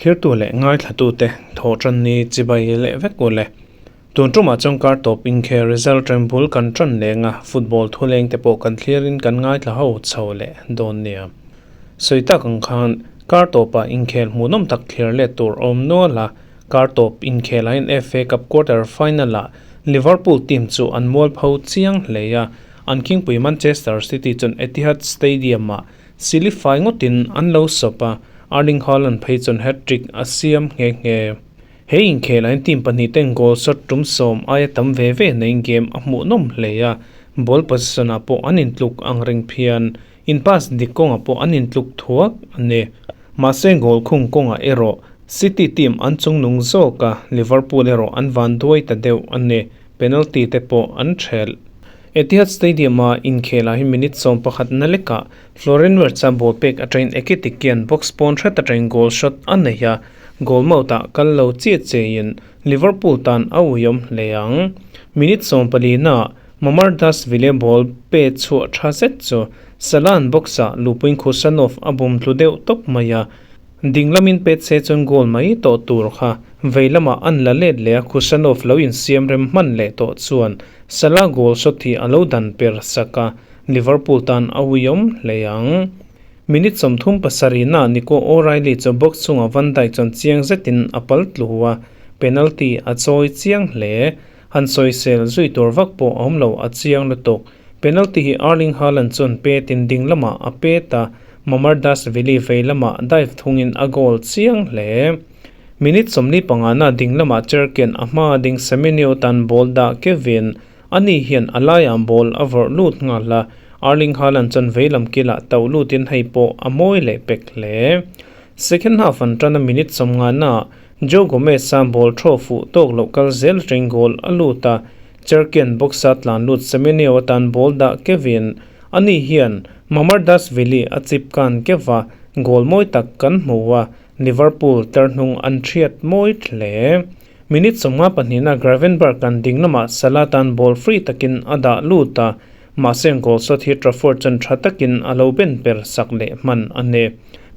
Thirtu leh ngaithlatute thawh tan ni chibai leh vek u le. Tun tumah chuan kar tawp inkhel result reng bul kan tan leng a, football thuleng te pawh kan thlirin kan ngaithla ho chho leh dawn nia. Sawi tak ang khan kar tawpah inkhel hmuhnawm tak thlir let tur awm nual a, kar tawp inkhel ah hian FA Cup quarter final ah Liverpool team chu an mualpho chiang hle a, an khingpui Manchester City chuan Etihad Stadium ah Silifai ngawtin an lo sawp a, Erling Haaland phei chuan hat-trick a siam nghe nghe. He inkhelah hian team pahnih ten goal shot tum sawm aia tam ve ve neiin game a hmuhnawm hle a, ball possession ah pawh an intluk ang reng phian. In pass dik kawngah pawh an intluk thuak a ni. Mahse goal khung kawngah erawh City team an chungnung zawk a, Liverpool erawh an van duai ta deuh a ni. Penalty te pawh an thelh. Etihad Stadium-a inkhelah hi minute 11 na lekah Florian Wirtz-a ball pek atangin Ekitike-a'n box pawn hret atangin goal shot a nei a, goal mouth-ah kal lo chiah chiahin Liverpool tan a uiawm hle ang. Minute 14-naah Mamardashvili ball pe chhuah tha zet chu Salah-a'n box-ah luhpuiin Khusanov a bum tlu deuh tawp mai a, Ding lamin pet se chuan goal mai tawh tur kha vei lamah an la let leh a, Khusanov lo insiam rem hman leh tawh chuan Salah goal shot hi a lo dan per sak a, Liverpool tan a uiawm hle ang. Minute 37 na Nico O'Reilly chu box chungah Van Dijk chuan chiang zetin a pal tlu a, penalty a chawi chiang hle. Han sawisel zui tur vak pawh a awm lo, a chiang lutuk. Penalty hi Erling Haaland chuan petin ding lamah a pet a, Mamardashvili vei lamah dive thungin a goal chiang hle. Minute 45 na ding lamah Cherkian a hma ding Semenyo tan ball dah kevin ani hian a laiah ball a vawrh lut nghal a, Erling Haaland chuan vei lam kilah tauh lutin hei pawh a mawi leh pek hle. Second half an tan a minute 50 na Joe Gomez-a ball throw fuh tawk loh kal zel atangin goal a lut a, Cherkian box-a tlan lut Semenyo atan ball dah kevin Ani hian Mamardashvili a chip kan keuh a, goal mawi tak kan hmu a, Liverpool tlarhnung an hriat mawi hle. Minute 52 na Gravenberch an ding lamah Salah tan ball free takin a dah lut a, mahse goal shot hi Trafford chuan tha takin a lo ben per sak leh hman a ni.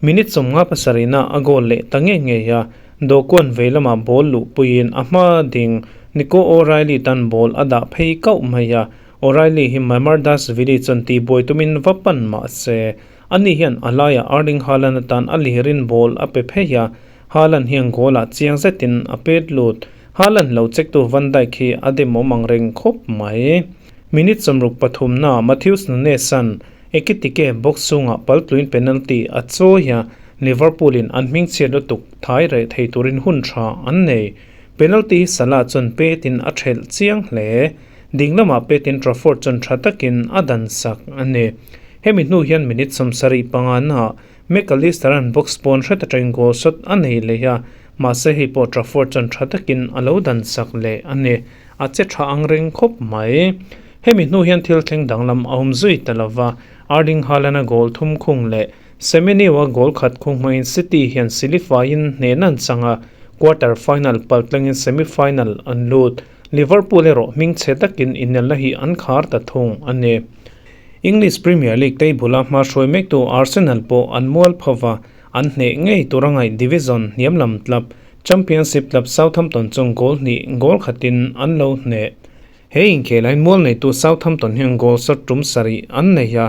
Minute 57 na a goal leh ta ngei ngei a, Doku-a'n vei lamah ball luhpuiin a hma ding Nico O'Reilly tan ball a dah phei kauh mai a, O'Reilly hi Mamardashvili chuan tihbuai tumin va pan mah se, ani hian a laiah Erling Haaland atan a lirin ball a pe phei a, Haaland hian goal-ah chiang zetin a pet lut. Haaland lo check tu Van Dijk hi a demawm ang reng khawp mai. Minute 63 naah Matheus Nunes-a'n Ekitike box chhungah paltluin penalty a chawi a, Liverpool-in an hmingchhiat lutuk thai reh thei turin hun tha an nei. Penalty hi Salah chuan petin a thelh chiang hle. Ding lamah petin Trafford chuan tha takin a dan sak a ni. Hemi hnu hian minute 75 naah Mac Allister-a'n box pawn hret atangin goal shot a nei leh a, mahse hei pawh Trafford chuan tha takin a lo dan sak leh a ni. A che tha ang reng khawp mai. Hemi hnu hian thil thleng danglam a awm zui ta lova, Erling Haaland-a goal thum khung leh Semenyo-a goal khat khung hmangin City hian silifaiin hnehna an chang a, quarter final paltlangin semi final an lut. Liverpool erawh hmingchhe takin inelna hi an khar ta thung a ni. English Premier League table-a hma hruai mektu Arsenal pawh an mual pho va, an hneh ngei tur a ngaih division hniam lam club Championship club Southampton chuan goal hnih goal khatin an lo hneh. He inkhelah hian mual neitu Southampton hian goal shot tum sarih an nei a,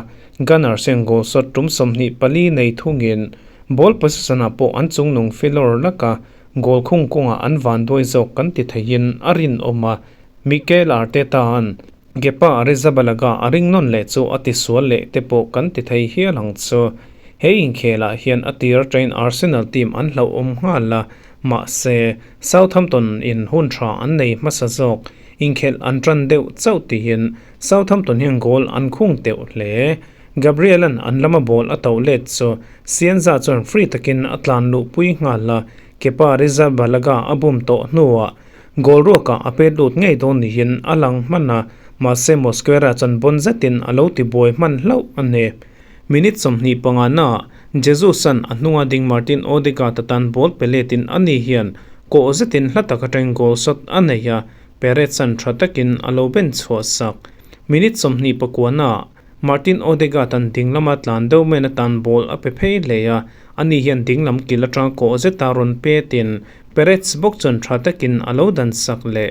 Gunners hian goal shot tum 24 nei thungin ball possession-ah pawh an chungnung filawr lak a, Goal khung kawngah an van duai zawk kan ti theihin a rinawm a, Mikel Arteta-a'n Kepa Arrizabalaga a ring nawn leh chu a ti sual leh te pawh kan ti thei hial ang chu. He inkhelah hian a tir atangin Arsenal team an hlauhawm nghal a, mahse Southampton in hun tha an nei hmasa zawk. Inkhelh an tan deuh chauh tihin Southampton hian goal an khung teuh hle. Gabriel-a'n an lama ball a tauh let chu Sianza chuan free takin a tlan luhpui nghal a, Kepa Arrizabalaga a bum tawh hnuah goal ruakah a pet lut ngei dawn niin a lang hman a, mahse Mosquera chuan bawn zetin a lo tibuai hman hlauh a ni. Minute 25 naah Jesus-a'n a hnunga ding Martin Odegaard atan ball pe letin ani hian kawh zetin hla tak atangin goal shot a nei a, Perez-a'n tha takin a lo ben chhuah sak. Minute 29 naah. Martin Odegaard an dinglama tlan deuh maiin atan ball a pe phei hle a, ani hian dinglam kil atanga kawh zeta rawn petin Peretz bawk chuan tha takin a lo dan sak leh.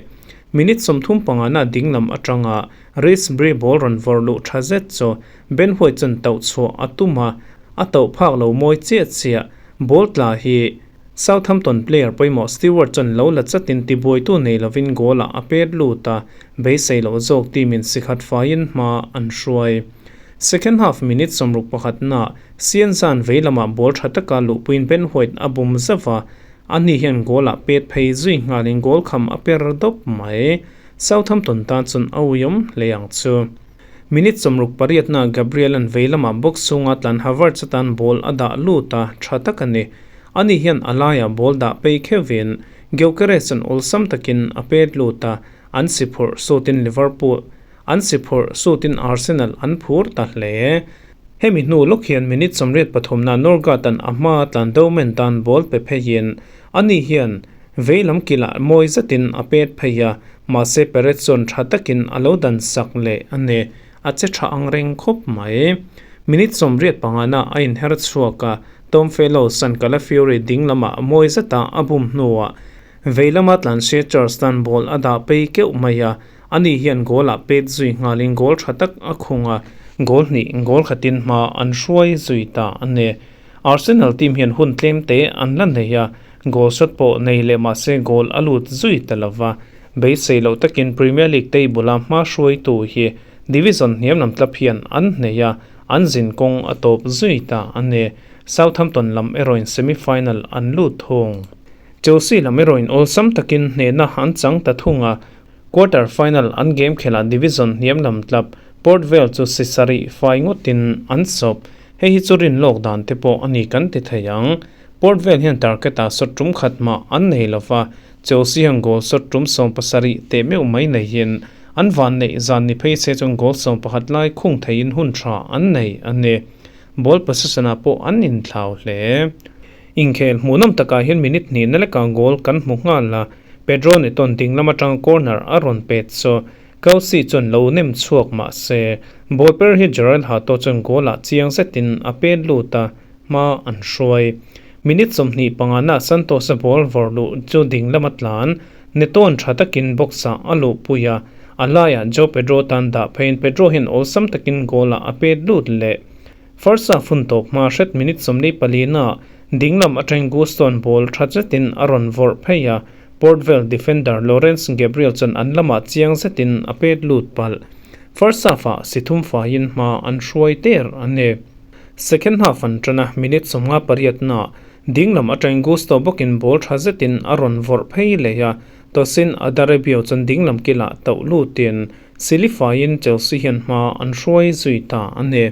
Minute 35 na dinglam atanga Reece Bree ball rawn vawrh luh tha zet chu Ben White chuan tauh chhuah a tum a, a tauh phak lo mawi chiah chiah. Ball tla hi Southampton player pawimawh Stewart chuan lo la chatin tibuaitu nei lovin goal ah a pet lut a, beisei loh zawk team in sikhat faiin hma an hruai. Second half minute 61 na Sianzan vei lamah ball tha taka luhpuiin Ben White a bum zauh a, ani hian goal ah pet phei zui nghalin goal kham a per dawp mai. Southampton tan chuan a uiawm hle ang chu. Minute 68 na Gabriel an vei lamah box chhunga tlan Havertz atan ball a dah lut a, tha tak a ni. Ani hian a laiah ball dah phei kheuhin Gyökeres an awlsam takin a pet lut a, an si phurh sutin Liverpool an si phurh sutin Arsenal an phur ta hle. Hemi hnu lawk hian minute 83 na Norgaard an a hma tlan deuh tan ball pe pheiin ani hian vei lam kilah mawi zetin a pet phei a, mahse Perez chuan tha takin a lo dan sak leh a ni. A che tha ang reng khawp mai. Minute 85 na a inher chhuak a, Tom Fellows an Calafiori ding lamah mawi zeta a bum hnuah vei lama tlan se Charles tan ball a dah phei keuh mai a, ani hian goal ah pet zui nghalin goal tha tak a khung a, goal hnih goal khatin hma an hruai zui ta a ni. Arsenal team hian hun tlem te an la nei a, goal shot pawh nei leh mahse goal a lut zui ta lova. Beisei loh takin Premier League table a hma hruaitu hi division hniam lam tlap hian an nei a, an zin kawng a tawp zui ta a ni. Southampton lam erawhin semi-final an lut thung. Chelsea lam erawhin awlsam takin hnehna an chang ta thung a, quarter final an game khelah division hniam lam tlap Port Vale chu si sarih fai ngawtin an sawp. Hei hi chu rin lawk dan te pawh a ni kan ti thei ang. Port Vale hian target ah shot tum khat mah an nei lova, Chelsea hian goal shot tum 70 teh meuh mai neihin an van neih zan ni phei se chuan goal 11 lai khung theiin hun tha an nei a ni. Ball possession ah pawh an inthlau hle. Inkhel hmuhnawm takah hian minute hnih na lekah goal kan hmu nghal a, Pedro Neto ding lam atanga corner a rawn pet chu Kelsey chuan lo nem chhuak mah se ball per hi Jorrel Hato chuan goal ah chiang zetin a pet lut a, hma an hruai. Minute 25 na Santos a ball vawrh luh chu ding lama tlan, Neto an tha takin box ah a luh pui a, a laiah Joao Pedro tan dah pheiin Pedro hian awlsam takin goal ah a pet lut leh. First half hun tawp hma hret minute 44 na dinglam atangin Gusto an ball tha zetin a rawn vawrh phei a, Port Vale defender Lawrence Gabriel chuan an lamah chiang zetin a pet lut palh. First half ah si thum faiin hma an hruai ter a ni. Second half an tan a, minute 58 na dinglam atangin Gusto bawkin ball tha zetin a rawn vawrh phei leh a, Tosin Adarabioyo chuan dinglam kilah tauh lutin Silifaiin Chelsea hian hma an hruai zui ta a ni.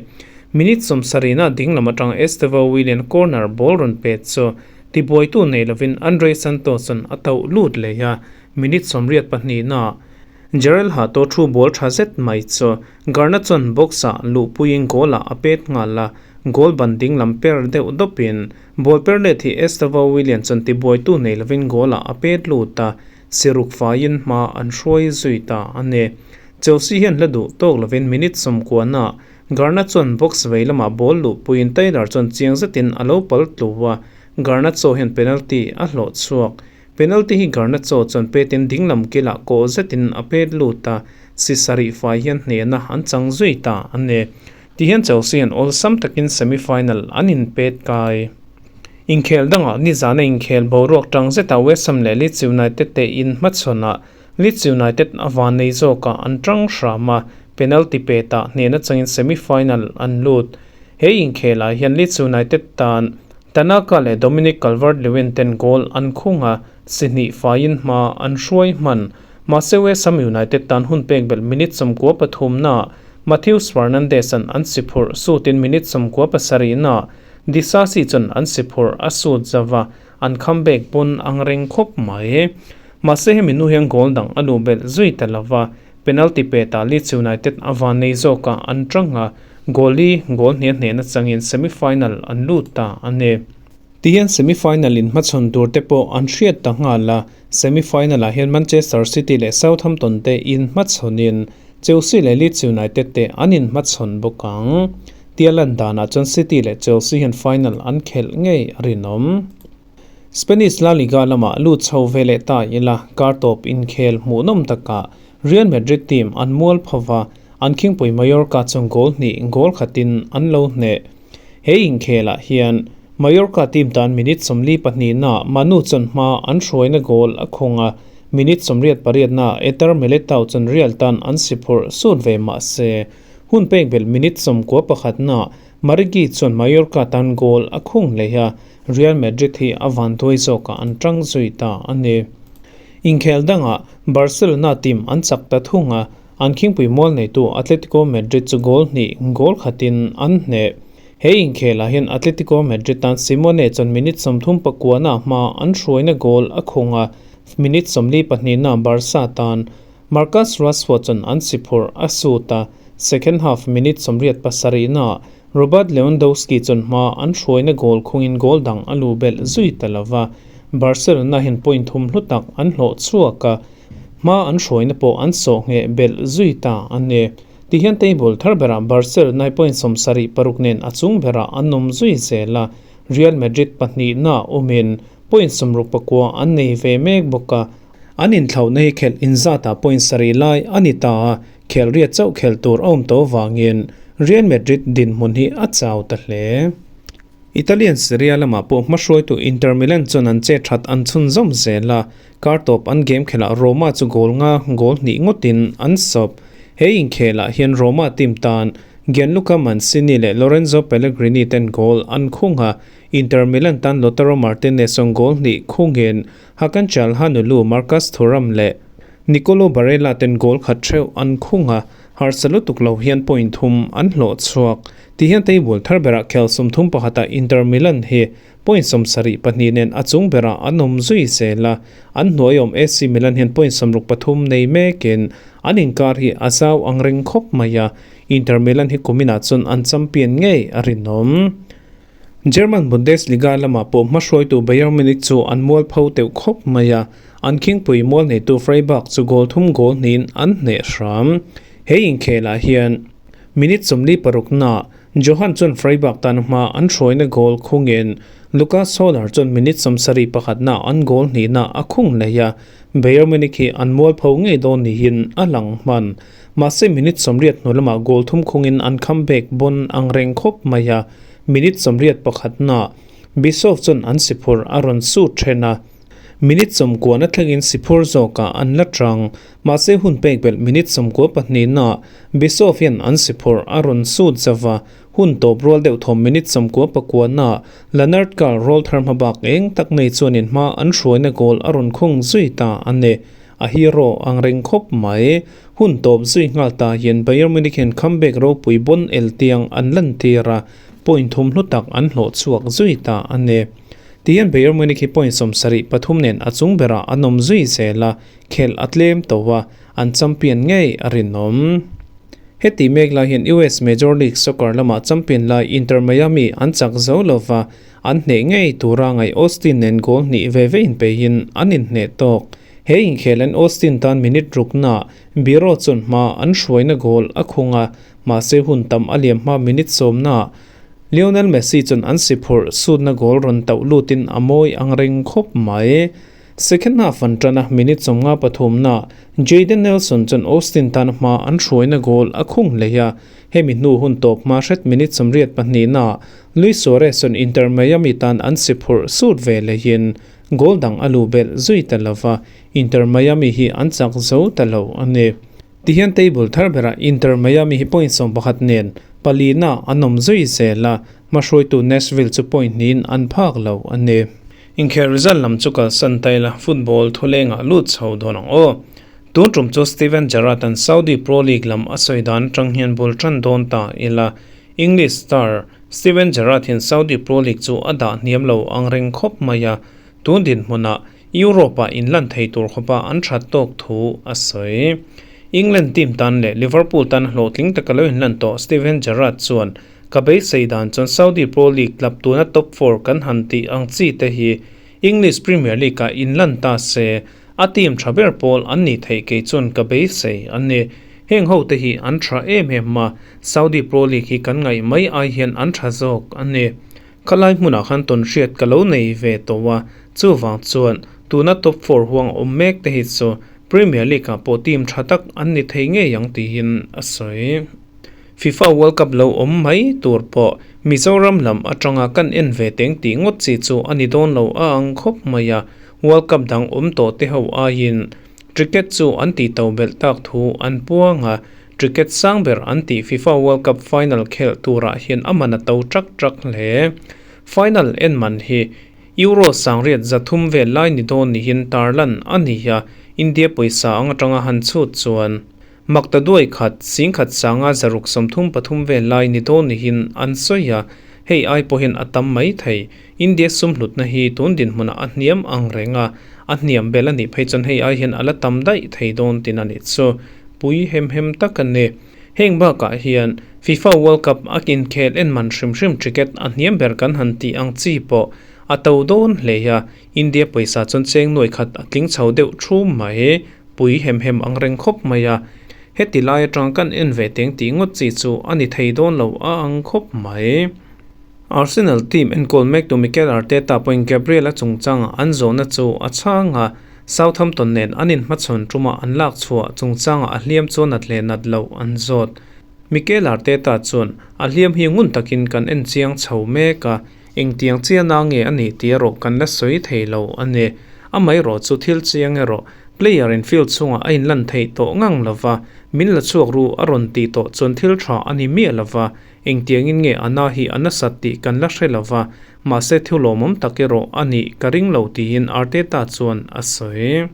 Minute 70 na dinglam atang Estevao Willian corner ball rawn pet chu tibuaitu nei lovin Andre Santos chuan a tauh lut leh a, minute 82 na Jorrel Hato thu ball tha zet mai chu Garnacho chuan box ah luhpuiin goal ah a pet nghal a, goal ban dinglam per deuh dawpin ball per let hi Estevao Willian chuan tibuaitu nei lovin goal ah a pet lut a, siruk faiin hma an hruai zui ta a ni. Chelsea hian hla duh tawk lovin minute 90 na Garnacho chuan box vei lamah ball luhpuiin Taylor chuan chiang zetin a lo pal tlu a, Garnacho hian penalty a hlawh chhuak. Penalty hi Garnacho chuan petin dinglam kilah kawh zetin a pet lut a, si sarih fai hian hnehna an chang zui ta a ni. Tihian Chelsea hian awlsam takin semi-final an inpet kai. Inkhel dangah nizana inkhel boruak tang zeta West Ham leh Leeds United te in hmachhawnah Leeds United a van nei zawkah an tang hram a, penalty petah hnehna changin semi-final an lut. He inkhelah hian Leeds United tan Tanaka leh Dominic Calvert-Lewin ten goal an khung a, si hnih faiin hma an hruai hman. Mahse West Ham United tan hun pek belh minute 93 na Matheus Fernandes an an si phurh sutin minute 97 na Disasi chuan an si phurh a sut zawa an comeback pawn ang reng khawp mai. Mahse hemi nu hian goal dang a luh belh zui ta lova, penalty petah Leeds United a van nei zawkah an tang a, goal li goal hnih a hnehna changin semi-final an lut ta a ni. Tihian semi-final in hmachhawn tur te pawh an hriat ta nghal a, semi-final ah hian Manchester City leh Southampton te in hmachhawnin. Chelsea leh Leeds United te an inhmachhawn bawk ang. Tia lan danah chuan City leh Chelsea hian final an khelh ngei a rinawm. Spanish La Liga lamah lut chho ve leh ta ila, kar tawp inkhel hmuhnawm takah Real Madrid team an mual phova, an khingpui Mallorca chu goal hnih goal khatin an lo hneh. He inkhelah hian Mallorca team tan minute 42 na Manu chuan hma an hruaina goal a khung a, minute 88 na Eder Militao chuan Real tan an si phurh sut ve mah se, hun pek belh minute 91 na Marigi chuan Mallorca tan goal a khung leh a, Real Madrid hi a vanduai zawkah an tang zui ta a ni. Inkhel dangah Barcelona team an chak ta thung a, an khingpui mual neitu Atletico Madrid chu goal hnih goal khatin an hneh. He inkhelah hian Atletico Madrid tan Simeone chuan minute 39 na hma an hruaina goal a khung a, minute 42 na Barca tan Marcus Rashford chuan an si phurh a sut a, second half minute 87 na Robert Lewandowski chuan hma an hruaina goal khungin goal dang a lu belh zui ta lova, Barcelona hian point thum hlu tak an hlawh chhuak a, hma an hruaina pawh an sawh ngheh belh zui ta a ni. Tihian table thar berah Barcelona point 76 nen a chung berah an awm zui zel a, Real Madrid pahnih na awmin point 69 an nei ve mek bawk a, an inthlauhna hi khelh inzatah point sarih lai a ni ta a, khel riat chauh khel tur a awm tawh vangin Real Madrid dinhmun hi a chau ta hle. Italian Serie A lamah pawh hmahruaitu Inter Milan chuan an che that an chhunzawm zel a, kar tawp an game khelhah Roma chu goal nga goal hnih ngawtin an sawp. He inkhelah hian Roma team tan Gianluca Mancini leh Lorenzo Pellegrini ten goal an khung a, Inter Milan tan Lautaro Martinez chuan goal hnih khungin Hakan Calhanoglu, Marcus Thuram leh Nicolo Barella ten goal khat theuh an khung a, harsa lutuk lo hian point thum an hlawh chhuak. Tihian table thar berah khel 31 ah Inter Milan hi point 72 nen a chung berah an awm zui zel a, an hnuai awm AC Milan hian point 63 nei mekin an inkar hi a zau ang reng khawp mai a, Inter Milan hi kuminah chuan an champion ngei a rinawm. German Bundesliga lamah pawh hmahruaitu Bayern Munich chu an mual pho teuh khawp mai a, an khingpui mual neitu Freiburg chu goal thum goal hnihin an hneh hram. He inkhelah hian minute 46 na Johan chuan Freiburg tan hma an hruaina goal khungin Lucas Soler chuan minute 71 na an goal hnihna a khung leh a, Bayern Munich hi an mual pho ngei dawn niin a lang hman. Mahse minute 80 hnu lamah goal thum khungin an comeback bon ang reng khawp mai a, minute 81 na Bischoff chuan an si phur a rawn sut then a, minute 90 na thlengin si phur zawkah an la tang. Mahse hun pek belh minute 92 na Bischoff hian an si phur a rawn sut zova, hun tawp rual deuh thawm minute 99 na Lennart Karl roll thar hma bak eng tak nei chuanin hma an hruaina goal a rawn khung zui ta a ni. A hero ang reng khawp mai. Hun tawp zui nghal ta hian Bayern Munich hian comeback ropui bon el tiang an lan tir a, point thum hlu tak an hlawh chhuak zui ta a ni. Tihian Bayern Munich hi point 73 nen a chung berah an awm zui zel a, khelh a tlem to a, an champion ngei a rinawm. Heti mek lai hian US Major League Soccer lamah champion lai Inter Miami an chak zo lova, an hneh ngei tura ngaih Austin nen goal hnih ve ve inpeihin an inhneh tawk. He inkhel an Austin tan minute rukna Biro chuan hma an hruaina goal a khung a, mahse hun tam a liam hma minute 10 na Lionel Messi chuan an si phurh sutna goal rawn tauh lutin a mawi ang reng khawp mai. Second half an tana minute 53 na Jayden Nelson chuan Austin tan hma an hruaina goal a khung leh a, hemi hnu hun tawp hma hret minute 82 na Luis Suarez chuan Inter Miami tan an si phurh sut ve lehin goal dang a lu belh zui ta lova, Inter Miami hi an chak zo ta lo a ni. Tihian table thar berah Inter Miami hi point 11 nen pali na an awm zui zel a, hmahruaitu Nashville chu point hnihin an phak lo a ni. Inkhel result lam chu kalsan taila football thulengah lut chho dawn ang aw. Tun tum chu Steven Gerrard an Saudi Pro League lam a sawi dan atang hian bul tan dawn ta ila. English star Steven Gerrard hian Saudi Pro League chu a dah hniam lo ang reng khawp mai a, tun dinhmunah Europe ah inlan thei tur khawpa an that tawk thu a sawi. England team tan leh Liverpool tan hlawhtling taka lo inlan tawh Steven Gerrard chuan ka beisei dan chuan Saudi Pro League club tuna top 4 kan han tih ang chi te hi English Premier League ah inlan ta se a team tha ber pawl an ni thei kei chuan ka beisei an ni. Heng ho te hi an tha em em a, Saudi Pro League hi kan ngaih mai ai hian an tha zawk a ni. Khalai hmunah khan tawnhriat ka lo nei ve tawh a, chuvang chuan tuna top four huang awm mek te hi chu Premier League ah pawh team tha tak an ni thei ngei ang tiin a sawi. FIFA World Cup lo awm mai tur pawh Mizoram lam atanga kan en ve teng tih ngawt chi chu a ni dawn lo a ang khawp mai a, World Cup dang awm tawh te ho aiin Ticket chu an tih to belh tak thu an puang a, ticket sang ber an tih FIFA World Cup final khelh turah hian a man a to trak trak hle. Final en man hi Euro sangriat 300 vel lai ni dawn niin tarlan a ni a, India pawisa ang atanga han chhut chuan Makta duai khat, 10,000 sanga 633 vel lai ni dawn niin an sawi a, hei ai pawhin a tam mai thei. India sum hlutna hi tun dinhmunah a hniam ang reng a, a hniam bel a nih phei chuan hei ai hian a la tam daih thei dawn tin a nih chu. Pui hem hem tak a ni. Heng bakah hian FIFA World Cup a inkhel en man hrim hrim ticket a hniam ber kan han tih ang chi pawh a to dawn hle a, India pawisa chuan cheng nuai khat a tling chho deuh thum mai. Pui hem hem ang reng khawp mai a, heti lai atang kan en ve teng tih ngawt chi chu a ni thei dawn lo a ang khawp mai. Arsenal team enkawl mek tu Mikel Arteta pawhin Gabriel-a chungchanga an zawhna chu a chhang a, Southampton nen an inhmachhawn tuma an lak chhuah chungchanga a hliam chu nat leh nat loh an zawt. Mikel Arteta chuan, A hliam hi ngun takin kan en chiang chho mek a, Engtiang chiana nge a nih tih erawh kan la sawi thei lo a ni. Amaherawh chu thil chiang erawh player in field chhungah a inlan theih tawh ngang lo va, min la chhuak ru a rawn tih tawh chuan thil tha a ni miah lo va, engtiangin nge a na hi a nasat tih kan la hre lo va, mahse thil lawmawm tak erawh a nih ka ring lo tiin Arteta chuan a sawi.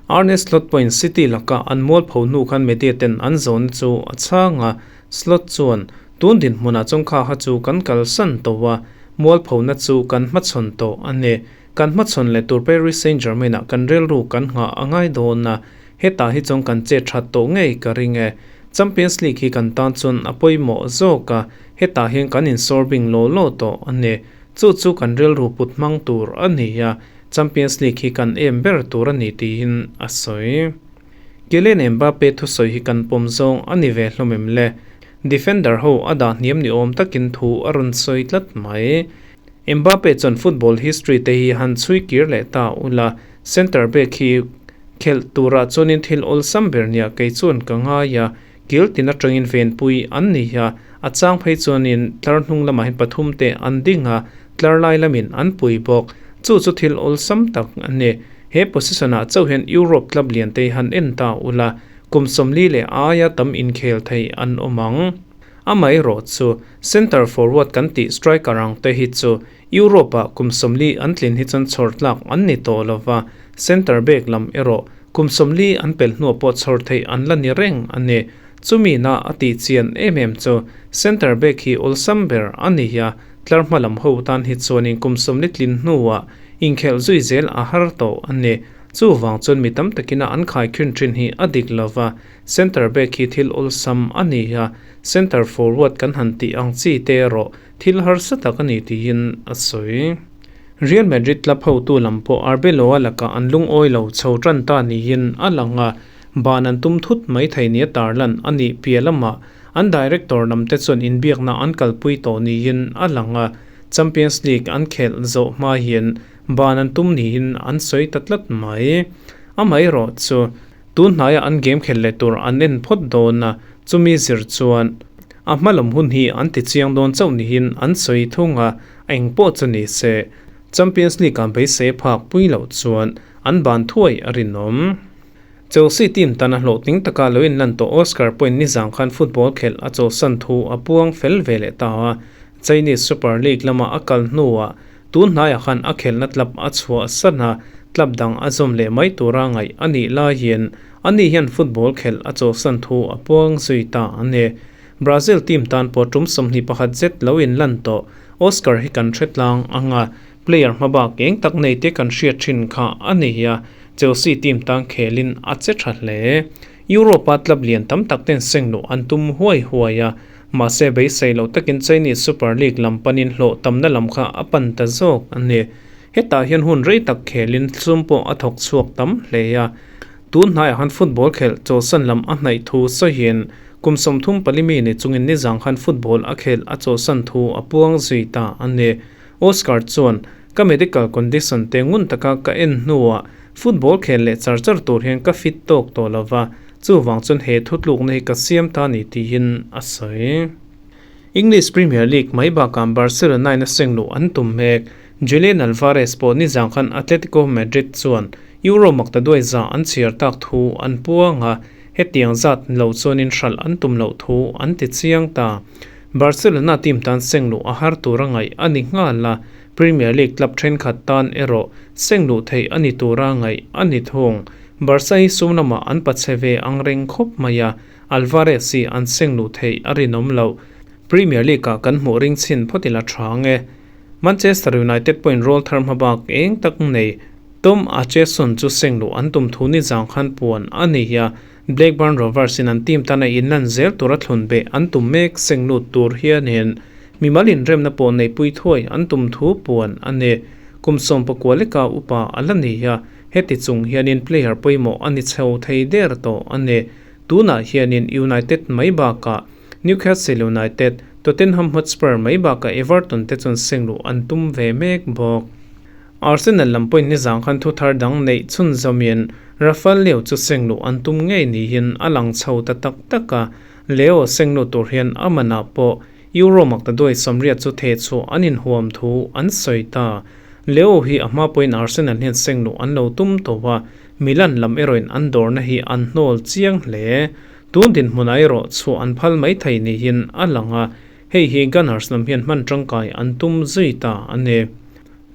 Arne Slot pawhin City laka an mualpho hnu khan media ten an zawn chu a chhang a, Slot chuan, Tun dinhmunah chuan kha kha chu kan kalsan tawh a, mualphona chu kan hmachhawn tawh a ni. Kan hmachhawn leh tur Paris Saint-Germain-ah kan rilru kan nghah a ngai dawn a, hetah hi chuan kan chet that tawh ngei ka ring e. Champions League hi kan tan chuan a pawimawh zawk a, hetah hian kan insawrbing law law tawh a ni. Chu chu kan rilru put hmang tur a ni a, Champions League hi kan em ber tur a ni tiin a sawi. Kylian Mbappe thusawi hi kan pawm zawng a ni ve hlawm em le? Defender ho a dah hniam ni awm takin thu a rawn sawi tlat mai. Mbappe chuan football history te hi han chhui kir leh ta ula, centre back hi khelh turah chuanin thil awlsam ber nia kei chuan ka ngai a, kil tin atangin venpui an ni a, a chang phei chuanin tlar hnung lamah hian pathum te an ding a, tlar lai lamin an pui bawk. Chu chu thil awlsam tak a ni. He position ah chauh hian Europe club lian te han en ta ula, kum 40 leh aia tam inkhel thei an awm ang. Amaherawh chu centre forward kan tih striker ang te hi chu Europe ah kum 40 an tlin hi chuan chhawr tlak an ni tawh lova, centre back lam erawh kum 40 an pel hnuah pawh chhawr theih an la ni reng a ni. Chumi na a tih chian em em chu centre back hi awlsam ber a ni a, tlar hma lam ho tan hi chuanin kum 40 tlin hnuah Inkhelh zui zel a har tawh a ni. Chuvang chuan mi tam takina an khaikhin thin hi a dik lo va, centre back hi thil awlsam a ni a, centre forward kan han tih ang chi te erawh thil harsa tak a ni tiin a sawi. Real Madrid club hotu lam pawh Arbeloa lakah an lungawi lo chho tan ta niin a lang a, ban an tum thut mai thei nia tarlan a nih piah lamah an director lam te chuan inbiakna an kalpui tawh niin a lang a, Champions League an khelh zawh hma hian ban an tum niin an sawi ta tlat mai. Amaherawh chu tun hnaiah an game khelh leh tur an en phawt dawn a, chumi zir chuan a hma lam hun hi an ti chiang dawn chauh niin an sawi thung a, eng pawh chu ni se Champions League ah beisei phak pui loh chuan an ban thuai a rinawm. Chelsea team tana hlawhtling taka lo inlan tawh Oscar pawhin nizang khan football khelh a chawlhsan thu a puang fel ve leh ta a, Chinese Super League lama a kal hnuah tun hnaiah khan a khelhna club a chhuah san a, club dang a zawm leh mai tura ngaih a nih laiin ani hian football khelh a chawlhsan thu a puang zui ta a ni. Brazil team tan pawh tum 21 zet lo inlan tawh Oscar hi kan hre tlang ang a, player hmabak eng tak nei te kan hriat thin kha a ni a, Chelsea team tan khelin a che tha hle. Europe-a club lian tam tak ten seng luh an tum huai huai a, mahse beisei loh takin Chinese Super League lam panin hlawh tamna lam kha a pan ta zawk a ni. Hetah hian hun rei tak khelin sum pawh a thawk chhuak tam hle a. Tun hnaiah khan football khelh chawlhsan lam a hnaih thu sawiin kum 34 mi ni chungin nizang khan football a khelh a chawlhsan thu a puang zui ta a ni. Oscar chuan, Ka medical condition te ngun taka ka en hnuah football khel leh char char tur hian ka fit tawk tawh lo va, chuvang chuan he thutlukna hi ka siam ta ni tiin a sawi. English Premier League mai bakah Barcelona-in a seng luh an tum mek. Julian Alvarez pawh nizang khan Atletico Madrid chuan Euro maktaduai za an chhiar tak thu an puang a, hetiang zat lo chuanin hralh an tum loh thu an ti chiang ta. Barcelona team tan seng luh a har tur a ngaih a ni nghal a, Premier League club thenkhat tan erawh seng luh theih a ni tura ngaih a ni thung. Barca hi sum lamah an pachhe ve ang reng khawp mai a, Alvarez hi an seng luh theih a rinawm loh. Premier League-ah kan hmuh ring chhin phawt ila tha ang e. Manchester United pawhin rawl thar hmabak eng tak nei Tom Acheson chu seng luh an tum thu nizang khan puan a ni a, Blackburn Rovers-in an team tana inlan zel tura thlun beh an tum mek seng lut tur hianin mimal inremna pawh neihpui thuai an tum thu puan a ni. Kum 19 leka upa a la ni a, heti chung hianin player pawimawh a ni chho thei der tawh a ni. Tunah hianin United mai bakah Newcastle United, Tottenham Hotspur mai bakah Everton te chuan seng luh an tum ve mek bawk. Arsenal lam pawhin nizang khan thu thar dang neih chhunzawmin Rafael Leao chu seng luh an tum ngei niin a lang chho ta tak tak a, Leao seng luh tur hian a manah pawh Euro maktaduai 80 chu thehchhuah an inhuam thu an sawi ta. Leao hi a hma pawhin Arsenal hian seng luh an lo tum tawh a, Milan lam erawhin an dawrna hi an hnawl chiang hle. Tun dinhmunah erawh chhuah an phal mai thei niin a lang a, hei hi Gunners lam hian hman tangkai an tum zui ta a ni.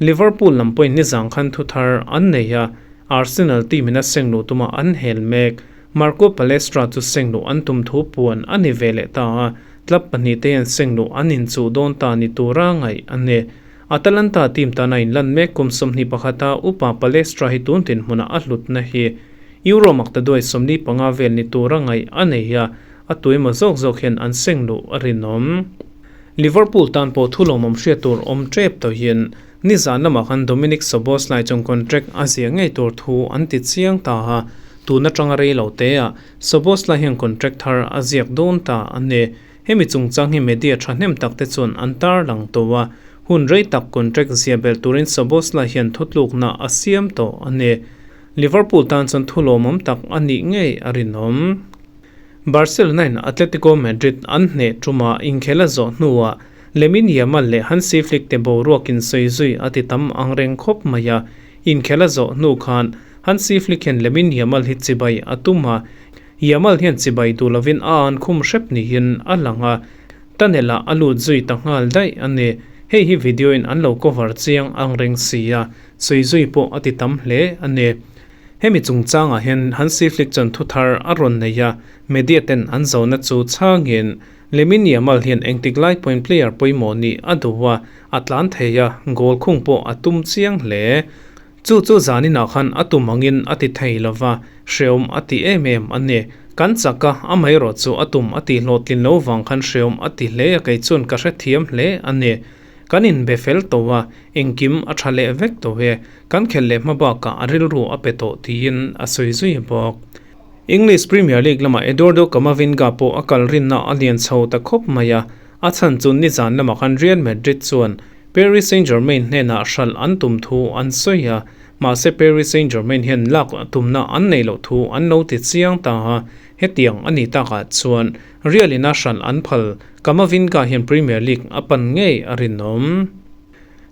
Liverpool lam pawhin nizang khan thu thar an nei a, Arsenal team in a seng luh tuma an hel mek. Marco Palestra chu seng luh an tum thu puan a ni ve leh ta a, club pahnihte hian seng luh an inchuh dawn ta ni tura ngaih a ni. Atalanta team tana inlan mek kum 21 a upa Palestra hi tun dinhmunah a hlutna hi Euro maktaduai 45 vel ni tura ngaih a nei a, a tuemaw zawk zawk hian an seng luh a rinawm. Liverpool tan pawh thu lawmawm hriat tur awm tep tawhin nizan lamah khan Dominik Szoboszlai chuan contract a ziah ngei tur thu an ti chiang ta a, tun atanga rei lo teah Szoboszlai hian contract thar a ziak dawn ta a ni. Hemi chungchang hi media thahnem tak te chuan an tarlang tawh a, hun rei tak contract zia belh turin Szoboszlai hian thutlukna a siam tawh a ni. Liverpool tan chuan thu lawmawm tak a nih ngei a rinawm. Barcelona-in Atletico Madrid an hneh ṭuma inkhel a zawh hnuah Lamine Yamal leh Hansi Flick te boruakin sawi zui a ti tam ang reng khawp mai a, inkhel a zawh hnu khan Hansi Flick hian Lamine Yamal hi chibai a tum a, Yamal hian chibai duh lovin a an khum hrep niin a lang a, tunnel-ah a lut zui ta nghal daih a ni. Hei hi video-in an lo cover chiang ang reng si a, sawi zui pawh a ti tam hle a ni. Hemi chungchangah hian Hansi Flick chuan thu thar a rawn nei a, media ten an zona chu chhangin Lamine Yamal hian engtik lai pawhin player pawimawh nih a duh a, a tlan thei a, goal khung pawh a tum chiang hle. Chu chu zaninah khan a tum angin a ti thei lo va, hreawm a ti em em a ni. Kan chak a, amaherawh chu a tum a tih hlawhtlin lo vang khan hreawm a ti hle a, kei chuan ka hrethiam hle a ni. Kan inbe fel tawh a, engkim a tha leh vek tawh e, kan khelh leh hma bakah a rilru a pe tawh tiin a sawi zui bawk. English Premier League lamah Eduardo Camavinga pawh a kal rinna a lian chho ta khawp mai a, a chhan chu nizan lamah khan Real Madrid chuan Paris Saint-Germain hnenah hralh an tum thu an sawi a, mahse Paris Saint-Germain hian lak tumna an neih loh thu an lo ti chiang ta a, hetiang a ni takah chuan Real ina hralh an phal Camavinga hian Premier League a pan ngei a rinawm.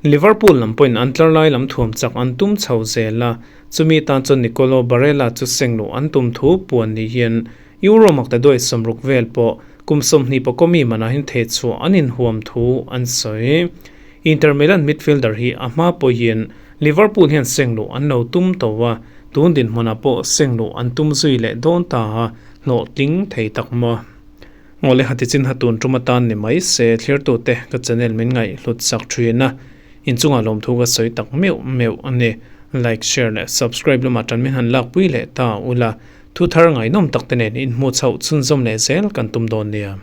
Liverpool lam pawhin an tlar lai lam thuam chak an tum chho zel a, chumi tan chuan Nicolo Barella chu seng luh an tum thu puan ni hian Euro maktaduai 60 vel pawh kum 20 mi manah hian thehchhuah an inhuam thu an sawi. Inter Milan midfielder hi a hma pawhin Liverpool hian seng luh an lo tum tawh a, tun dinhmunah pawh seng luh an tum zui leh dawn ta a, hlawhtling thei tak maw. Ngawle hati chin ha tun tum atan ni mai se thlirtute ka channel min ngaih hlut sak thin a, inchungah lawmthu ka sawi tak meuh meuh a ni. Like, share leh subscribe lamah tan min han lakpui leh ta ula. Thu thar ngaihnawm tak te nen inhmuh chhoh chhunzawm leh zel kan tum dawn nia.